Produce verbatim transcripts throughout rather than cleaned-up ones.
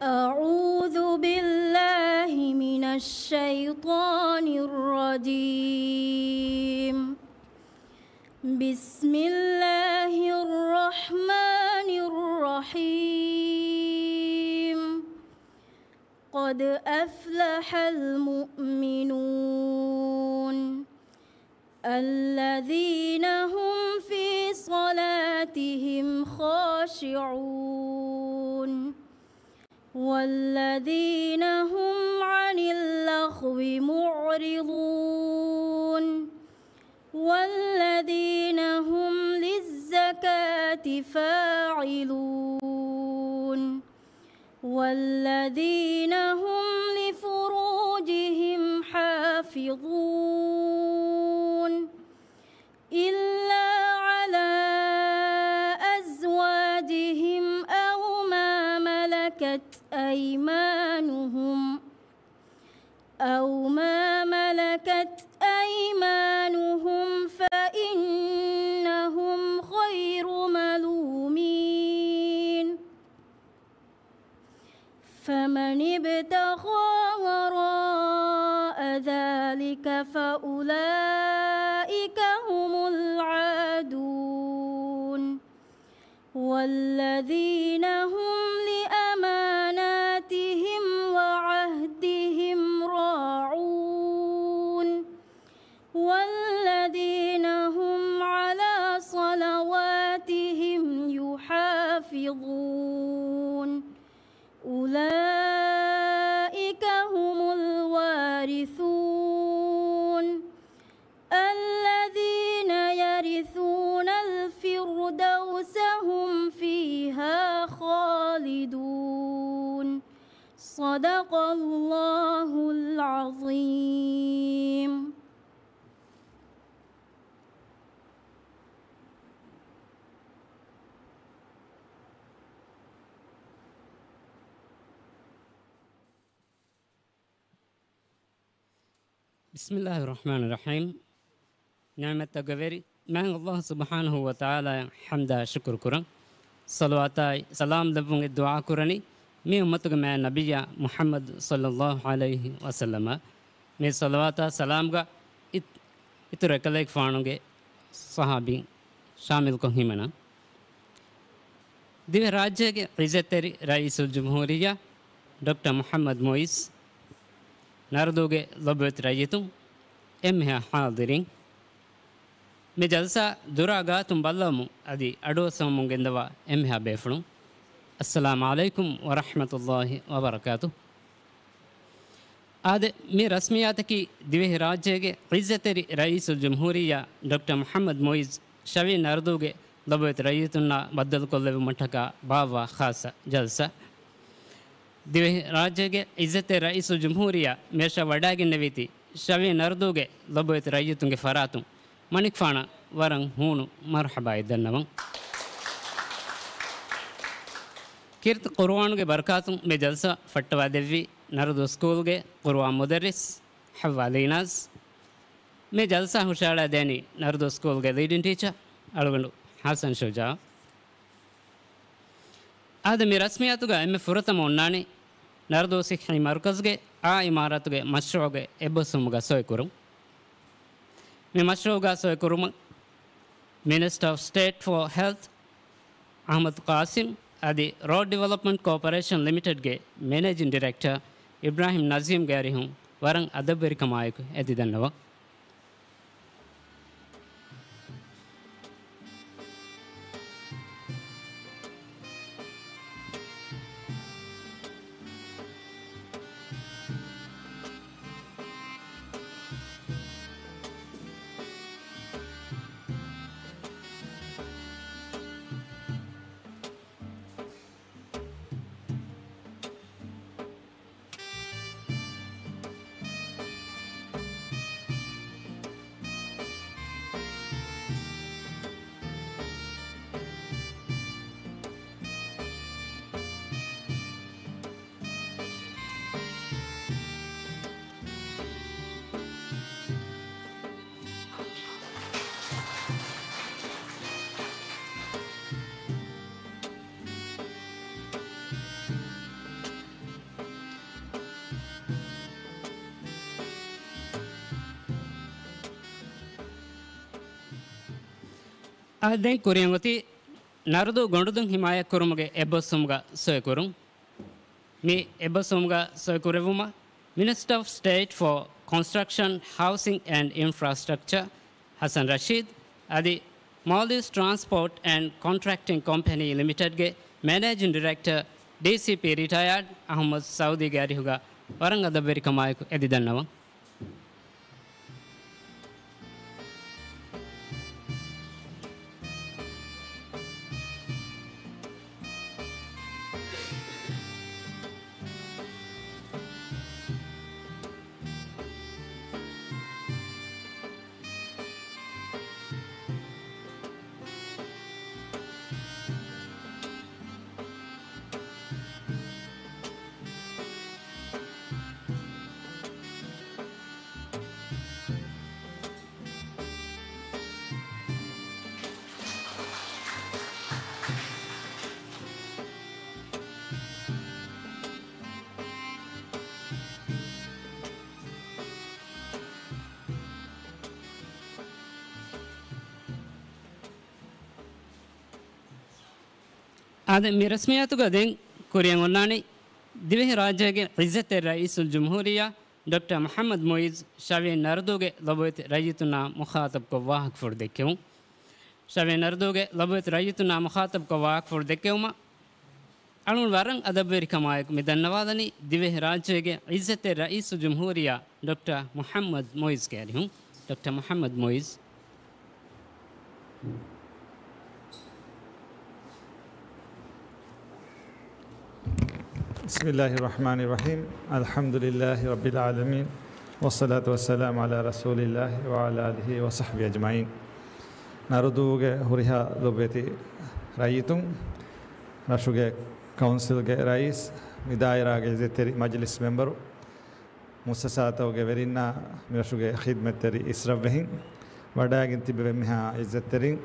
أعوذ بالله من الشيطان الرجيم. بسم الله الرحمن الرحيم. قد أفلح المؤمنون الذين هم في صلاتهم خاشعون والذين هم عن اللغو معرضون والذين هم للزكاة فاعلون والذين هم لفروجهم حافظون إلا على أزواجهم أو ما ملكت أيمانهم أو ما ملكت أيمانهم فإنهم غير ملومين. فمن ابتغى وراء ذلك فأولئك هم العادون. والذين هم لأماناتهم وعهدهم راعون. والذين هم على صلواتهم يحافظون. أولئك هم الوارثون الذين يرثون الفردوس هم فيها خالدون. صدق الله العظيم. ބިސްމިއްލާހި ރަޙްމާނި ރަޙީމް. ނިޢުމަތްތަކުގެ ވެރި މާތް ﷲ ސުބްޙާނަހޫ ވަތަޢާލާއަށް ޙަމްދާ ޝުކުރު ކުރަން. ޞަލަވާތާއި ސަލާމް ލެއްވުން އެއް ދުޢާ ކުރަނީ، މި އުއްމަތުގެ މާތް ނަބިއްޔާ މުޙައްމަދު ޞައްލައްލާހު ޢަލައިހި ވަސައްލަމަށް. މި ޞަލަވާތާ ސަލާމްގަ އިތު-، އިތުރު އެކަލޭގެފާނުގެ ޞަޙާބީން ޝާމިލްކޮށް ހިމަނަން. ދިވެހިރާއްޖޭގެ ޢިއްޒަތްތެރި ރައީސުލްޖުމްހޫރިއްޔާ ޑޮކްޓަރ މުޙައްމަދު މުޢިއްޒު، ނަރުދޫގެ ލޮބުވެތި ރައްޔިތުން، އެންމެހާ ޙާޟިރީން، މި ޖަލްސާ ދުރާ ގާތުން ބައްލަވަމުން އަދި އަޑުއައްސަވަމުން ގެންދަވާ އެންމެހާ ބޭފުޅުން، އައްސަލާމު ޢަލައިކުމް ވަރަޙްމަތުﷲި ވަބަރަކާތުހު. އާދެ، މި ރަސްމިއްޔާތަކީ ދިވެހިރާއްޖޭގެ ޢިއްޒަތްތެރި ރައީސުލްޖުމްހޫރިއްޔާ ޑޮކްޓަރ މުޙައްމަދު މުޢިއްޒު ޝަވި ނަރުދޫގެ ލޮބުވެތި ރައްޔިތުންނާ ބައްދަލުކޮށްލެއްވުމަށްޓަކާ ބާއްވާ ޚާއްޞަ ޖަލްސާ. ދިވެހިރާއްޖޭގެ ޢިއްޒަތްތެރި ރައީސުލްޖުމްހޫރިއްޔާ މިއަށާ ވަޑައިގެންނެވީތީ ޝަވި ނަރުދޫގެ ލޮބުވެތި ރައްޔިތުންގެ ފަރާތުން މަނިކުފާނަށް ވަރަށް ހޫނު މަރުޙަބާއެއް ދަންނަވަން. ކީރިތި ޤުރުއާނުގެ ބަރަކާތުން މި ޖަލްސާ ފައްޓަވާ ދެއްވީ ނަރުދޫ ސްކޫލްގެ ޤުރުއާން މުދައްރިސް ޙައްވާ ލީނާޒް. މި ޖަލްސާ ހުށައަޅާ ދޭނީ ނަރުދޫ ސްކޫލްގެ ލީޑިން ޓީޗަރ އަޅުގަނޑު ޙަސަން ޝުޖާ. އާދެ، މި ރަސްމިއްޔާތުގަ އެންމެ ފުރަތަމަ އޮންނާނީ ނަރުދޫ ޞިއްޙީ މަރުކަޒުގެ އާ އިމާރާތުގެ މަޝްރޫޢުގެ އެއްބަސްވުމުގަ ސޮއިކުރުން. މި މަޝްރޫޢުގަ ސޮއިކުރުމަށް މިނިސްޓަރ އޮފް ސްޓޭޓް ފޯ ހެލްތް އަޙްމަދު ޤާސިމް އަދި ރޯޑް ޑިވެލޮޕްމަންޓް ކޯޕަރޭޝަން ލިމިޓެޑްގެ މެނޭޖިން ޑިރެކްޓަރ އިބްރާހިމް ނަޒީމްގެ އަރިހުން ވަރަށް އަދަބުވެރިކަމާއެކު އެދި ދަންނަވަން. އާދެން ކުރިޔަށް އޮތީ ނަރުދޫ ގޮނޑުދޮށް ހިމާޔަތްކުރުމުގެ އެއްބޮއްސުމުގަ ސޮއިކުރުން. މި އެއްބޮއްސުމުގަ ސޮއިކުރެއްވުމަށް Minister of State for Construction, Housing and Infrastructure ހަސަން ރަޝީދު އަދި Maldives Transport and Contracting Company Limited ގެ މެނޭޖިން ޑިރެކްޓަރ، ޑީސީޕީ ރިޓަޔާޑް އަޙްމަދު ސައުދީގެ އަރިހުގަ ވަރަށް އަދަބުވެރިކަމާއެކު އެދި ދަންނަވަން. އާދެ، މި ރަސްމިއްޔާތުގަ ދެން ކުރިޔަށް އޮންނާނީ ދިވެހިރާއްޖޭގެ ޢިއްޒަތްތެރި ރައީސުލްޖުމްހޫރިއްޔާ ޑޮކްޓަރ މުޙައްމަދު މުޢިއްޒު ޝަވިޔަނި ނަރުދޫގެ ލޮބުވެތި ރައްޔިތުންނާ މުޚާޠަބުކޮށް ވާހަކަފުޅު ދެއްކެވުން. ޝަވިޔަނި ނަރުދޫގެ ލޮބުވެތި ރައްޔިތުންނާ މުޚާޠަބުކޮށް ވާހަކަފުޅު ދެއްކެވުމަށް އަޅުގަނޑު ވަރަށް އަދަބުވެރިކަމާއެކު މި ދަންނަވާލަނީ ދިވެހިރާއްޖޭގެ ޢިއްޒަތްތެރި ރައީސުލްޖުމްހޫރިއްޔާ ޑޮކްޓަރ މުޙައްމަދު މުޢިއްޒުގެ އަރިހުން. ޑޮކްޓަރ މުޙައްމަދު މުޢިއްޒު. بسم الله الرحمن الرحيم. الحمد لله رب العالمين. والصلاة والسلام على رسول الله وعلى آله وصحبه أجمعين. ނަރުދޫގެ ހުރިހާ ލޮބުވެތި ރައްޔިތުން، ރަށުގެ ކައުންސިލްގެ ރައީސް، މި ދާއިރާގެ ޢިއްޒަތްތެރި މަޖިލިސް މެމްބަރު، މުއައްސަސާތަކުގެ ވެރިންނާ، މިރަށުގެ ޚިދްމަތްތެރި އިސްރަށްވެހިން، ވަޑައިގެން ތިބެވި މިހާ ޢިއްޒަތްތެރިން،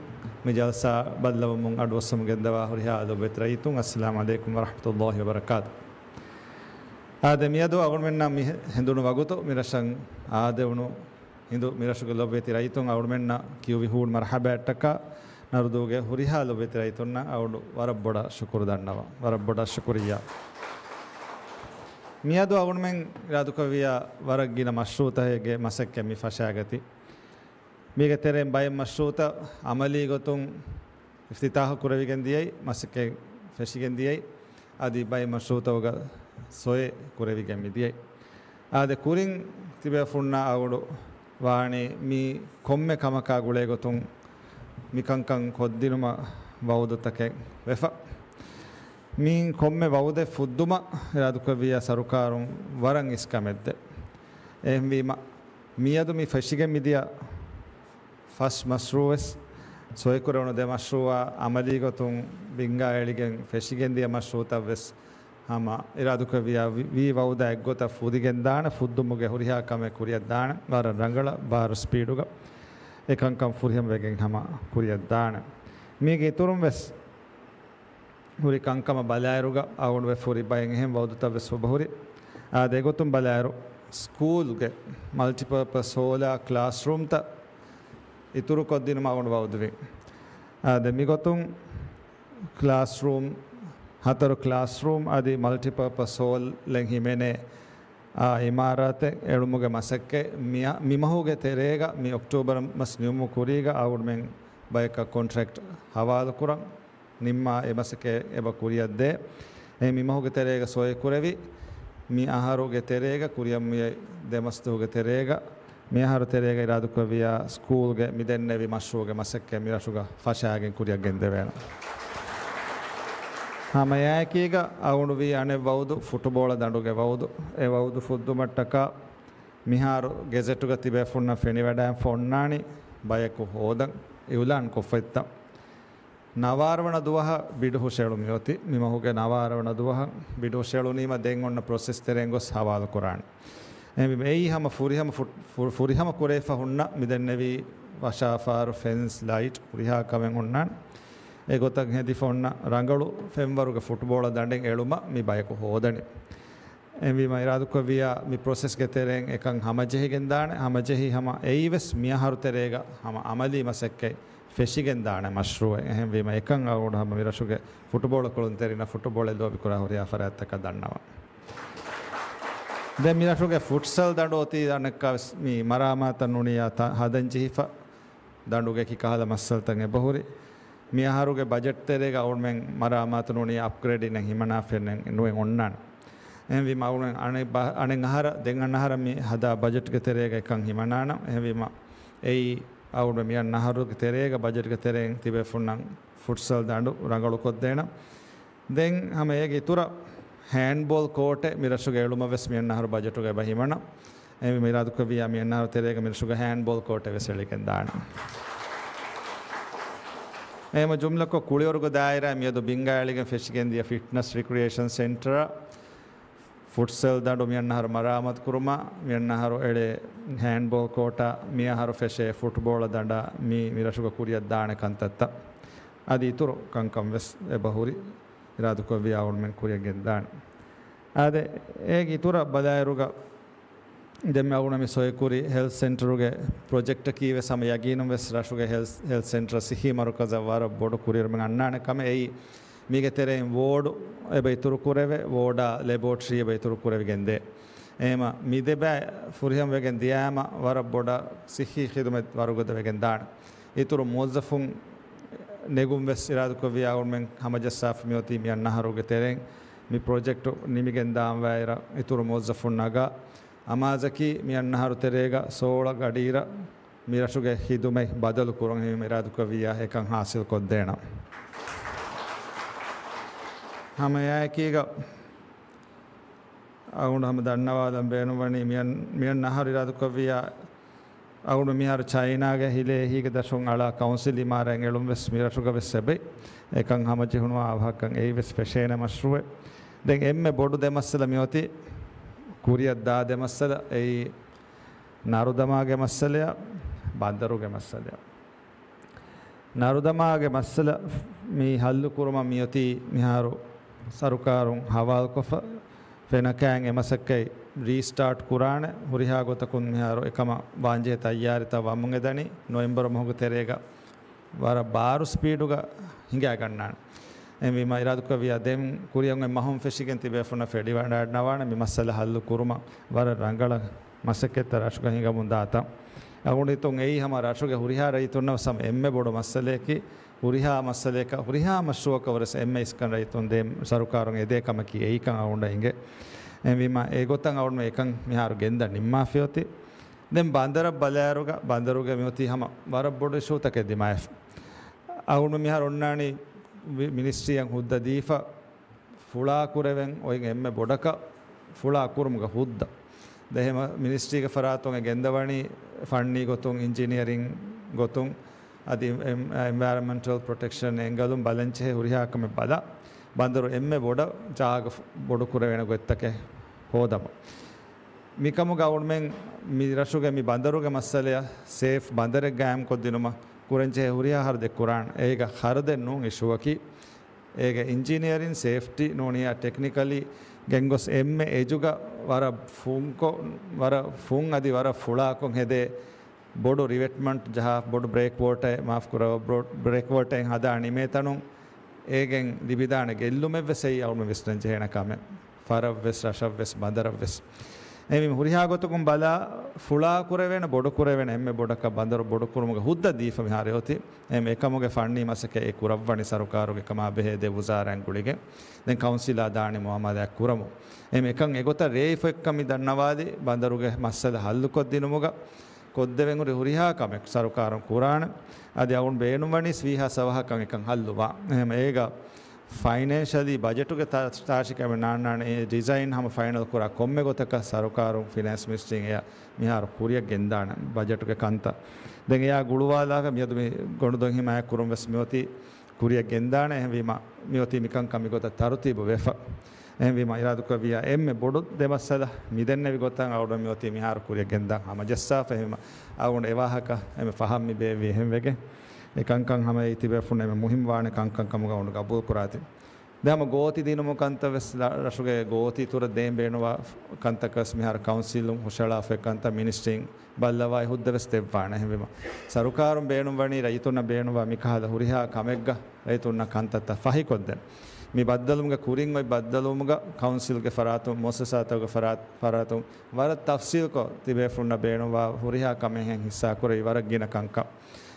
މި ޖަލްސާ ބައްލަވަމުން އަޑުއައްސަމުން ގެންދަވާ ހުރިހާ ލޮބުވެތި ރައްޔިތުން، އައްސަލާމު ޢަލައިކުމް ވަރަޙްމަތުﷲި ވަބަރަކާތު. އާދެ، މިއަދު އަޅުގަނޑުމެންނަށް މި ހެނދުނު ވަގުތު މި ރަށަށް އާދެވުނު ހިނދު މިރަށުގެ ލޮބުވެތި ރައްޔިތުން އަޅުމެންނަށް ކިޔުވި ހޫނު މަރުޙަބާއަށްޓަކާ ނަރުދޫގެ ހުރިހާ ލޮބުވެތި ރައްޔިތުންނަށް އަޅުގަނޑު ވަރަށް ބޮޑަށް ޝުކުރު ދަންނަވަން. ވަރަށް ބޮޑަށް ޝުކުރިއްޔާ. މިއަދު އަޅުމެން އިރާދަކުރެއްވިއްޔާ ވަރަށް ގިނަ މަޝްރޫޢުތަކެއްގެ މަސައްކަތް މި ފަށާގަތީ. މީގެ ތެރެއިން ބައެއް މަޝްރޫޢުތައް ޢަމަލީ ގޮތުން އިފްތިތާޙު ކުރެވިގެން ދިޔައީ، މަސައްކަތް ފެށިގެން ދިޔައީ، އަދި ބައެއް މަޝްރޫޢުތަކުގަ ސޮއެ ކުރެވިގެން މި ދިޔައީ. އާދެ، ކުރިން ތިބޭފުންނާ އަޅުގަނޑު ވާނީ މި ކޮންމެ ކަމަކާ ގުޅޭގޮތުން މި ކަންކަން ކޮށްދިނުމަށް ވަޢުދުތަކެއް ވެފަ. މި ކޮންމެ ވަޢުދެއް ފުއްދުމަށް އިރާދަކުރެއްވިއްޔާ ސަރުކާރުން ވަރަށް އިސްކަމެއްދޭ. އެހެންވީމަ، މިއަދު މި ފެށިގެން މިދިޔަ ފަސް މަޝްރޫޢުވެސް، ސޮއިކުރެވުނު ދެ މަޝްރޫޢާ ޢަމަލީގޮތުން ބިންގާ އެޅިގެން ފެށިގެންދިޔަ މަޝްރޫޢުތައްވެސް ހަމަ އިރާދަކުރެއްވިއްޔާ ވި-، ވީ ވަޢުދާ އެއްގޮތަށް ފުދިގެންދާނެ، ފުއްދުމުގެ ހުރިހާ ކަމެއް ކުރިއަށްދާނެ، ވަރަށް ރަނގަޅަށް ބާރު ސްޕީޑުގަ އެކަންކަން ފުރިހަމަވެގެން ހަމަ ކުރިއަށްދާނެ. މީގެ އިތުރުން ވެސް ހުރި ކަންކަމަށް ބަލާއިރުގަ އަޅުގަނޑު ވެސް ހުރި ބައެއް އެހެން ވަޢުދުތައް ވެސް އޮބަހުރި. އާދެ، އެގޮތުން ބަލާއިރު، ސްކޫލްގެ މަލްޓިޕާޕަސް ހޯލާ ކްލާސްރޫމްތައް އިތުރުކޮށްދިނުމަށް އަޅުގަނޑު ވަޢުދުވި. އާދެ، މިގޮތުން ކްލާސްރޫމް، ހަތަރު ކްލާސްރޫމް އަދި މަލްޓިޕާޕަސް ހޯލެއް ހިމެނޭ އާ އިމާރާތެއް އެޅުމުގެ މަސައްކަތް މިއަ-، މިމަހުގެ ތެރޭގަ މި އޮކްޓޫބަރ މަސް ނިމުމުގެ ކުރީގަ އަޅުގަނޑުމެން ބަޔަކަށް ކޮންޓްރެކްޓް ހަވާލުކުރަން ނިންމާ އެ މަސައްކަތް އެބަ ކުރިއަށްދޭ. އެ މިމަހުގެ ތެރޭގަ ސޮއިކުރެވި، މި އަހަރުގެ ތެރޭގަ ކުރިއަށް މިއައި ދެ މަސްދުވަހުގެ ތެރޭގަ، މި އަހަރު ތެރޭގަ އިރާދަކުރެއްވިއްޔާ ސްކޫލްގެ މި ދެންނެވި މަޝްރޫޢުގެ މަސައްކަތް މި ރަށުގަ ފަށާގެން ކުރިއަށް ގެންދެވޭނެ. ހަމައެއާއެކީގަ އަޅުގަނޑު ވީ އަނެއް ވަޢުދު، ފުޓުބޯޅަ ދަނޑުގެ ވަޢުދު. އެ ވަޢުދު ފުއްދުމަށްޓަކާ މިހާރު ގެޒެޓުގަ ތިބޭފުންނަށް ފެނިވަޑައިގެންފަ އޮންނާނީ ބަޔަކު ހޯދަން އިޢުލާން ކޮށްފައިތަ. ނަވާރަ ވަނަ ދުވަހަށް ބިޑު ހުށައެޅުނީ އޮތީ. މި މަހުގެ ނަވާރަ ވަނަ ދުވަހަށް ބިޑު ހުށައެޅުނީމަ ދެން އޮންނަ ޕްރޮސެސް ތެރެއިން ގޮސް ހަވާލު ކުރާނެ. އެހެންވީމަ އެއީ ހަމަ ފުރިހަމަ ފު-، ފު-، ފުރިހަމަ ކުރެވިފަ ހުންނަ މި ދެންނެވީ ވަށާފާރު، ފެންސް، ލައިޓް، ހުރިހާ ކަމެއް ހުންނާނެ. އެ ގޮތަށް ހެދިފަ އޮންނަ ރަނގަޅު ފެންވަރުގެ ފުޓްބޯޅަ ދަނޑެއް އެޅުމަށް މި ބަޔަކު ހޯދަނީ. އެހެންވީމަ އިރާދަކުރެއްވިއްޔާ މި ޕްރޮސެސްގެ ތެރެއިން އެކަން ހަމަޖެހިގެންދާނެ، ހަމަޖެހި ހަމަ އެއީވެސް މިއަހަރު ތެރޭގަ ހަމަ އަމަލީ މަސައްކަތް ފެށިގެން ދާނެ މަޝްރޫއެއް. އެހެންވީމަ އެކަން އަޅުގަނޑު ހަމަ މިރަށުގެ ފުޓުބޯޅަ ކުޅުންތެރިންނަށް ފުޓުބޯޅަ ލޯބިކުރާ ހުރިހާ ފަރާތްތަކަށް ދަންނަވަން. ދެން މިރަށުގެ ފުޓްސަލް ދަނޑު އޮތީ ދަނެއްކާވެސް މި މަރާމާތަށް ނޫނިއްޔާ ތަ-، ހަދަން ޖެހިފަ. ދަނޑުގެ ކި ކަހަލަ މައްސަލަތައް އެބަހުރި. މިއަހަރުގެ ބަޖެޓް ތެރޭގަ އަޅުމެން މަރާމާތު ނޫނީ އަޕްގްރޭޑިން ހިމަނާފައެއް ނު-، ނުއެއް އޮންނާނެ. އެހެންވީމަ އަޅުމެން އަނެއް ބަ-، އަނެއް އަހަރަށް، ދެން އަންނަ އަހަރަށް މި ހަދާ ބަޖެޓްގެ ތެރޭގަ އެކަން ހިމަނާނަން. އެހެންވީމަ އެއީ އަޅުމެން މި އަންނަ އަހަރުގެ ތެރޭގަ ބަޖެޓްގެ ތެރެއިން ތިބޭފުންނަށް ފުޓްސަލް ދަނޑު ރަނގަޅުކޮށްދޭނަން. ދެން ހަމަ އޭގެ އިތުރަށް ހޭންޑްބޯލް ކޯޓެއް މި ރަށުގެ އެޅުމަށް ވެސް މި އަންނަ އަހަރު ބަޖެޓުގަ އެބަ ހިމަނަން. އެހެންވީމަ އިރާދަކުރެއްވިއްޔާ މި އަންނަ އަހަރު ތެރޭގަ މި ރަށުގަ ހޭންޑްބޯލް ކޯޓެއް ވެސް އެޅިގެން ދާނަން. އެހެންވީމަ ޖުމްލަކޮށް ކުޅިވަރުގެ ދާއިރާ މިއަދު ބިންގާ އެޅިގެން ފެށިގެން ދިޔަ ފިޓްނަސް ރިކްރިއޭޝަން ސެންޓަރ، ފުޓްސަލް ދަނޑު މި އަންނަ އަހަރު މަރާމާތު ކުރުމަށް، މި އަންނަ އަހަރު އެޅޭ ހޭންޑްބޯލް ކޯޓަށް، މި އަހަރު ފެށޭ ފުޓްބޯޅަ ދަނޑަށް މި މި ރަށުގަ ކުރިއަށް ދާނެ ކަންތައްތައް. އަދި އިތުރު ކަންކަން ވެސް އެބަ ހުރި. އިރާދަކުރެއްވިއްޔާ އަޅުމެން ކުރިއަށް ގެންދާނެ. އާދެ، އޭގެ އިތުރަށް ބަލާއިރުގަ ދެންމެ އަޅުގަނޑު މި ސޮއިކުރި ހެލްތް ސެންޓަރުގެ ޕްރޮޖެކްޓަކީ ވެސް ހަމަ ޔަގީނުން ވެސް ރަށުގެ ހެލްތް، ހެލްތް ސެންޓަރ ސިއްހީ މަރުކަޒަށް ވަރަށް ބޮޑު ކުރިއެރުމެއް އަންނާނެ ކަމެއް. އެއީ މީގެ ތެރެއިން ވޯޑު އެބަ އިތުރު ކުރެވޭ، ވޯޑާ ލެބޯޓްރީ އެބަ އިތުރު ކުރެވިގެން ދޭ. އެހެންވީމަ މި ދެބައި ފުރިހަމަވެގެން ދިޔާމަ ވަރަށް ބޮޑަށް ސިއްހީ ޚިދުމަތް ވަރުގަދަވެގެން ދާނެ. އިތުރު މުވައްޒަފުން ނެގުން ވެސް އިރާދަކުރެއްވިއްޔާ އަޅުމެން ހަމަޖައްސާފަ މިއޮތީ މި އަންނަ އަހަރުގެ ތެރެއިން މި ޕްރޮޖެކްޓު ނިމިގެން ދާންވާއިރަށް އިތުރު މުވައްޒަފުން ނަގާ އަމާޒަކީ މި އަންނަ އަހަރު ތެރޭގަ ސޯޅަ ގަޑިއިރަށް މި ރަށުގެ ޚިދުމަތް ބަދަލު ކުރަން ހިމެނި އިރާދަކުރެއްވިއްޔާ އެކަން ހާސިލް ކޮށްދޭނަން. ހަމަ އެއާއެކީގަ އަޅުގަނޑު ހަމަ ދަންނަވާލަން ބޭނުންވަނީ މިއަން-، މިއަންނަ އަހަރު އިރާދަކުރެއްވިއްޔާ އަޅުގަނޑު މިހާރު ޗައިނާގެ ހިލޭ އެހީގެ ދަށުން އަޅާ ކައުންސިލް އިމާރާތް އެޅުން ވެސް މި ރަށުގަ ވެސް އެބައި. އެކަން ހަމަޖެހުނުވާ އަވަހަކަށް އެއީ ވެސް ފެށޭނެ މަޝްރޫއެއް. ދެން އެންމެ ބޮޑު ދެ މައްސަލަ މިއޮތީ ކުރިއަށް ދާ ދެ މައްސަލަ އެއީ ނަރުދަމާގެ މައްސަލައާ ބަނދަރުގެ މައްސަލައާ. ނަރުދަމާގެ މައްސަލަ މި ހައްލު ކުރުމަށް މިއޮތީ މިހާރު ސަރުކާރުން ހަވާލުކޮށްފަ ފެނަކައިން އެ މަސައްކަތް ރީސްޓާޓް ކުރާނެ. ހުރިހާ ގޮތަކުން މިހާރު އެކަމަށް ވާންޖެހޭ ތައްޔާރިތައް ވަމުން އެދަނީ. ނޮވެމްބަރު މަހުގެ ތެރޭގަ ވަރަށް ބާރު ސްޕީޑުގަ ހިނގާގަންނާނެ. އެހެންވީމަ އިރާދަކުރެއްވިއްޔާ ދެން ކުރިއަށް އޮތް މަހުން ފެށިގެން ތިބޭފުންނަށް ފެށިވަޑައިގަންނަވާނެ މި މައްސަލަ ހައްލު ކުރުމަށް ވަރަށް ރަނގަޅަށް މަސައްކަތްތައް ރަށުގަ ހިނގަމުން ދާތަން. އަޅުގަނޑު ހިތުން އެއީ ހަމަ ރަށުގެ ހުރިހާ ރައްޔިތުންނަށް ވެސް ހަމަ އެންމެ ބޮޑު މައްސަލަޔަކީ، ހުރިހާ މައްސަލަޔަކަށް، ހުރިހާ މަޝްރޫއަކަށް ވެސް އެންމެ އިސްކަން ރައްޔިތުން ދޭން ސަރުކާރުން އެދޭ ކަމަކީ އެއީކަން އަޅުގަނޑަށް އިނގޭ. އެހެންވީމަ އެގޮތަށް އަޅުގަނޑު އެކަން މިހާރު ގެންދަން ނިންމާފައޮތީ. ދެން ބަނދަރަށް ބަލާއިރުގަ، ބަނދަރުގެ މިއޮތީ ހަމަ ވަރަށް ބޮޑު އިޝޫތަކެއް ދިމާވެފަ. އަޅުގަނޑު މިހާރު އޮންނާނީ ވި-، މިނިސްޓްރީއަށް ހުއްދަ ދީފަ، ފުޅާ ކުރެވެން އޮތް އެންމެ ބޮޑަކަށް ފުޅާ ކުރުމުގެ ހުއްދަ. ދެން ހަމަ މިނިސްޓްރީގެ ފަރާތުން އެ ގެންދަވަނީ ފަންނީ ގޮތުން، އިންޖިނިއަރިން ގޮތުން، އަދި އެން-، އެންވަޔަރަމެންޓަލް ޕްރޮޓެކްޝަން އެންގަލުން ބަލަންޖެހޭ ހުރިހާ ކަމެއް ބަލާ، ބަނދަރު އެންމެ ބޮޑަށް ޖާގަ ފު-، ބޮޑު ކުރެވޭނެ ގޮތްތަކެއް ހޯދަމުން. މިކަމުގަ އަޅުގަނޑުމެން މި ރަށުގެ މި ބަނދަރުގެ މައްސަލަޔަށް ސޭފް ބަނދަރެއް ގާއިމްކޮށްދިނުމަށް ކުރަންޖެހޭ ހުރިހާ ޚަރަދެއް ކުރާނެ. އޭގަ ޚަރަދެއް ނޫން އިޝޫއަކީ. އޭގެ އިންޖިނިއަރިން، ސޭފްޓީ ނޫނިއްޔާ ޓެކްނިކަލީ ގެންގޮސް އެންމެ އެޖުގަ ވަރަށް ފުންކޮށް، ވަރަށް ފުން އަދި ވަރަށް ފުޅާކޮށް ހެދޭ ބޮޑު ރިވެޓްމަންޓް ޖަހާ، ބޮޑު ބްރޭކް ވޯޓަރެއް، މާފް ކުރައްވާ، ބްރޯ-، ބްރޭކް ވޯޓަރެއް ހަދާ ނިމޭ ތަނުން އޭގެން ލިބިދާނެ ގެއްލުމެއް ވެސް އެއީ އަޅުގަނޑު ވިސްނަން ޖެހޭނެ ކަމެއް. ފަރަށް ވެސް، ރަށަށް ވެސް، ބަނދަރަށް ވެސް. އެހެންވީމަ ހުރިހާ ގޮތަކުން ބަލާ، ފުޅާ ކުރެވޭނެ، ބޮޑު ކުރެވޭނެ އެންމެ ބޮޑަކަށް ބަނދަރު ބޮޑު ކުރުމުގެ ހުއްދަ ދީފަ މިހާރު އޮތީ. އެހެން އެކަމުގެ ފަންނީ މަސައްކަތް އެ ކުރައްވަނީ ސަރުކާރުގެ ކަމާ ބެހޭ ދެ ވުޒާރާއިން ގުޅިގެން. ދެން ކައުންސިލާ ދާނީ މުއާމަލާތް ކުރަމުން. އެހެން އެކަން އެގޮތަށް ރޭވިފަ އެއްކަން މި ދަންނަވާލީ، ބަނދަރުގެ މައްސަލަ ހައްލުކޮށްދިނުމުގަ ކޮށްދެވެން ހުރި ހުރިހާ ކަމެއް ސަރުކާރުން ކުރާނެ. އަދި އަޅުގަނޑު ބޭނުންވަނީސް ވީހާސް އަވަހަކަށް އެކަން ހައްލުވާ. އެހެން އޭގަ ފައިނޭންޝަލީ ބަޖެޓުގެ ތާ-، ތާށިކަމެއް ނާންނާނެ. އެ ޑިޒައިން ހަމަ ފައިނަލް ކުރާ ކޮންމެ ގޮތަކަށް ސަރުކާރުން ފިނޭންސް މިނިސްޓްރީން އެޔަށް މިހާރު ކުރިއަށް ގެންދާނެ ބަޖެޓުގެ ކަންތައް. ދެން އެޔާ ގުޅުވާލާފަ މިއަދު މި ގޮނޑުދޮށް ހިމާޔަތް ކުރުން ވެސް މިއޮތީ ކުރިއަށް ގެންދާނެ. އެހެންވީމަ މިއޮތީ މިކަންކަން މިގޮތަށް ތަރުތީބު ވެފަ. އެހެންވީމަ އިރާދަކުރެއްވިއްޔާ އެންމެ ބޮޑު ދެ މައްސަލަ މިދެންނެވި ގޮތަށް އަޅުގަނޑު މިއޮތީ މިހާރު ކުރިއަށް ގެންދަން ހަމަޖައްސާފަ. އެހެންވީމަ އަޅުގަނޑު އެވާހަކަ އެންމެ ފަހަށް މި ބޭއްވީ. އެހެންވެގެން އެ ކަންކަން ހަމައެއީ ތިބޭފުންނަށް އެންމެ މުހިންމުވާނެ ކަންކަން ކަމުގަ އަޅުގަނޑު ގަބޫލުކުރާތި. ދެ ހަމަ ގޯތި ދިނުމު ކަންތައް ވެސް ރަށުގެ ގޯތި ތުރަށް ދޭން ބޭނުންވާ ކަންތަކަސް މިހާރު ކައުންސިލުން ހުށަހަޅާފައި ކަންތައް މިނިސްޓްރީން ބައްލަވާ އެ ހުއްދަ ވެސް ދެއްވާނެ. އެހެންވީމަ ސަރުކާރުން ބޭނުންވަނީ ރައްޔިތުންނަށް ބޭނުންވާ މިކަހަލަ ހުރިހާ ކަމެއްގަ ރައްޔިތުންނަށް ކަންތައްތައް ފަހިކޮށްދޭން. މި ބައްދަލުވުމުގެ ކުރިން އޮތް ބައްދަލުވުމުގަ ކައުންސިލްގެ ފަރާތުން، މުއައްސަސާތަކުގެ ފަރާތް، ފަރާތުން ވަރަށް ތަފްސީލްކޮށް ތިބޭފުޅުންނަށް ބޭނުންވާ ހުރިހާ ކަމެއްހެން ހިއްސާކުރެވި ވަރަށް ގިނަ ކަންކަން.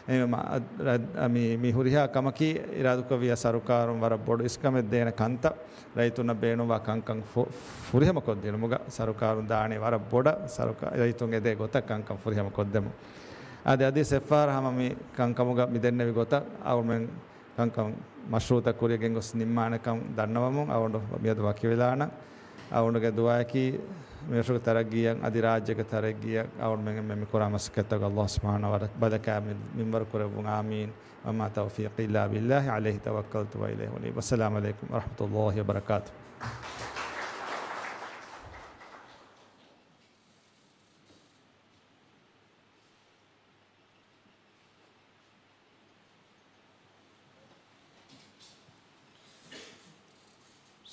އެ މަ-، އަ-، ރަ-، މި، މި ހުރިހާ ކަމަކީ އިރާދަކުރެއްވިޔާ ސަރުކާރުން ވަރަށް ބޮޑު އިސްކަމެއް ދޭނެ ކަންތައް، ރައްޔިތުންނަށް ބޭނުންވާ ކަންކަން ފު-، ފުރިހަމަކޮށްދިނުމުގަ ސަރުކާރުން ދާނީ ވަރަށް ބޮޑަށް ސަރުކާ-، ރައްޔިތުން އެދޭ ގޮތަށް ކަންކަން ފުރިހަމަކޮށްދެމުން. އަދި އަދި ސެފާރ ހަމަ މި ކަންކަމުގަ މި ދެންނެވި ގޮތަށް އަޅުމެން ކަންކަން މަޝްރޫއުތައް ކުރިޔަށް ގެންގޮސް ނިންމާނެކަން ދަންނަވަމުން އަޅުގަނޑު މިއަދު ވަކިވެލާނަން. އަޅުގަނޑުގެ ދުޢާއަކީ މިރަށުގެ ތަރައްގީއަށް އަދި ރާއްޖޭގެ ތަރައްގީއަށް އަޅުގަނޑުމެން އެންމެން މި ކުރާ މަސައްކަތްތަކަށް ﷲ ސުބްޙާނަހޫ ވަތަޢާލާ ބަލަކާ މި-، މިންވަރު ކުރެއްވުން. އާމީން. وما توفيقي إلا بالله عليه توكلت وإليه أنيب. والسلام عليكم ورحمة الله وبركاته.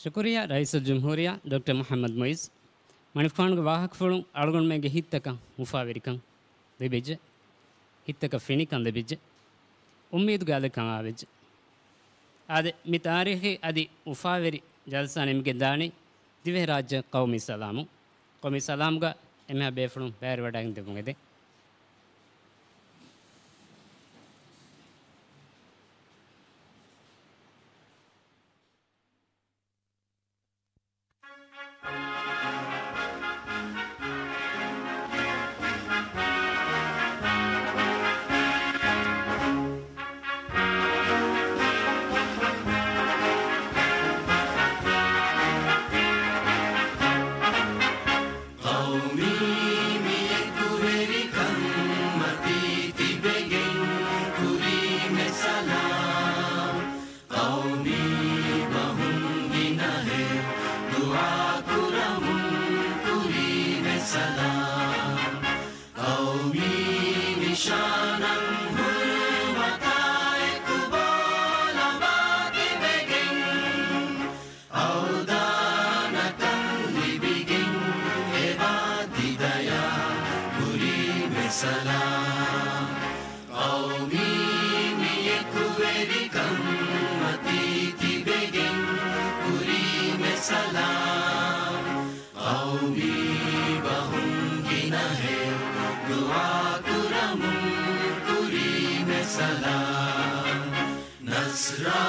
ޝުކުރިއްޔާ ރައީސުލްޖުމްހޫރިއްޔާ ޑޮކްޓަރ މުޙައްމަދު މުޢިއްޒު. މަނިކުފާނުގެ ވާހަކަފުޅުން އަޅުގަނޑުމެންގެ ހިތްތަކަށް އުފާވެރިކަން ލިބިއްޖެ. ހިތްތަކަށް ފިނިކަން ލިބިއްޖެ. އުއްމީދުގެ އަލަކަށް އާވެއްޖެ. އާދެ، މި ތާރީޚީ އަދި އުފާވެރި ޖަލްސާ ނިމިގެންދާނީ ދިވެހިރާއްޖެ ޤައުމީ ސަލާމުން. ޤައުމީ ސަލާމުގަ އެންމެހާ ބޭފުޅުން ބައިވެރިވަޑައިގެން ދެއްވުން އެދެން. ޤައުމީ މި އެކުވެރިކަން މަތީ ތިބެގެން ކުރީމެ ސަލާމް. ޤައުމީ ބަހުން ގިނަހެޔޮ ދުޢާ ކުރަމުން ކުރީމެ ސަލާމް. ޤައުމީ ނިޝާނަށް ހުރުމަތާ އެކު ބޯލަނބާ ތިބެގެން، އަވްދާނަކަން ލިބިގެން އެބާ ތިދަޔާ ކުރީމެ ސަލާމް. ޤައުމީ މި އެކުވެރިކަން މަތީ ތިބެގެން ކުރީމެ ސަލާމް. ޤައުމީ ބަހުން ގިނަހެޔޮ ދުޢާ ކުރަމުން ކުރީމެ ސަލާމް. ނަޞްރާ